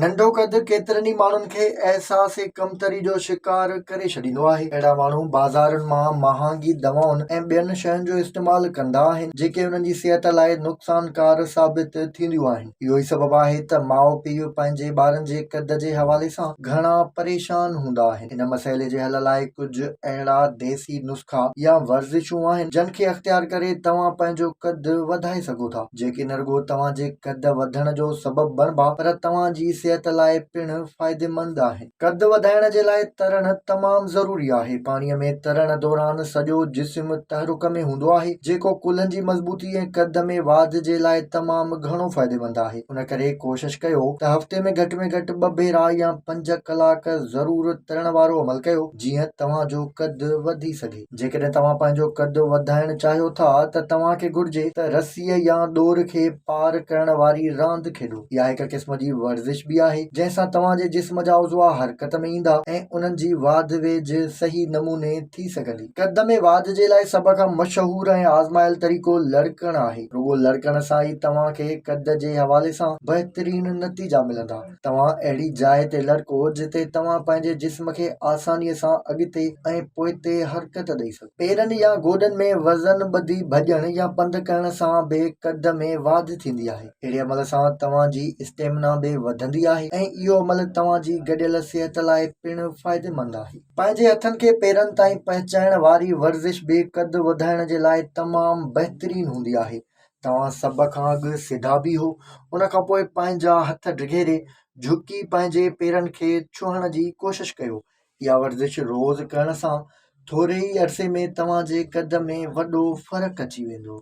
ننڍو قد ڪيترن ئي ماڻهن کي احساس ڪمتري جو شڪار ڪري ڇڏيندو آهي. اهڙا ماڻهو بازارن مان مهانگي دوائن ۽ ٻين شين جو استعمال ڪندا آهن، جيڪي انهن جي صحت لاء نقصانڪار ثابت ٿينديون آهن. اهو ئي سبب آهي ته ماء پيء پنهنجي ٻارن جي قد جي حوالي سان گهڻا پريشان هوندا آهن. ان مسئلي جي حل لاء ڪجهه اهڙا ديسي نسخا يا ورزشون آهن، جن کي اختيار ڪري توهان پنهنجو قد وڌائي سگهو ٿا. جيڪي نه رڳو توهان جي قد وڌڻ جو سبب بڻبا پر توهان جي صحت لاء پڻ فائديمند آهن. قد وڌائڻ جي لاء ترڻ تمام ضروري آهي. پاڻي ۾ ترڻ دوران سڄو جسم تحرڪ ۾ هوندو آهي، جيڪو ڪلهن جي مضبوطي ۽ قد ۾ واڌ جي لاء تمام گهڻو فائديمند آهي. ان ڪري ڪوشش ڪيو ته هفتي ۾ گهٽ ۾ گهٽ ٻه ڀيرا يا پنج ڪلاڪ ضرور ترڻ وارو عمل ڪيو، جيئن توهان جو قد وڌي سگهي. جيڪڏهن توهان پنهنجو قد وڌائڻ چاهيو ٿا ته توهان کي گهرجي ته رسيء يا ڏور کي پار ڪرڻ واري راند کيڏو. اها هڪ قسم جي ورزش به آهي، جنهن سان توهان جي جسم جا عضوا حرڪت ۾ ايندا ۽ انهن جي واڌ ويجهه صحيح نموني ٿي سگهندي. قد ۾ واڌ جي لاء سڀ کان مشهور ۽ آزمايل طريقو لڙڪڻ آهي. رڳو لڙڪڻ سان ئي توهان کي قد جي حوالي سان بهترين نتيجا ملندا. توهان اهڙي جاء تي لڙڪو جتي توهان پنهنجي جسم کي آسانيء سان اڳتي ۽ پوئتي حرڪت ڏئي سگهو. پيرن يا گوڏن ۾ وزن ٻڌي ڀڄڻ يا پنڌ ڪرڻ سان به قد ۾ واڌ ٿيندي آهي. اهڙي عمل سان توهان جي اسٽيمنا به وڌندي آهي ۽ اهو عمل توهان جي گڏيل صحت لاء پڻ فائديمند آهي. پنهنجي هٿن کي پيرن تائين پهچائڻ واري ورزش به قد وڌائڻ جي لاء تمام بهترين هوندي آهي. توهان سڀ کان اڳ سڌا بيهو، ان کان پوء پنهنجا هٿ ڊگهيري جهڪي پنهنجي پيرن کي ڇهڻ جي ڪوشش ڪيو. اها ورزش روز ڪرڻ سان ٿوري ئي عرصي ۾ توهان جي قد ۾ وڏو فرق اچي ويندو.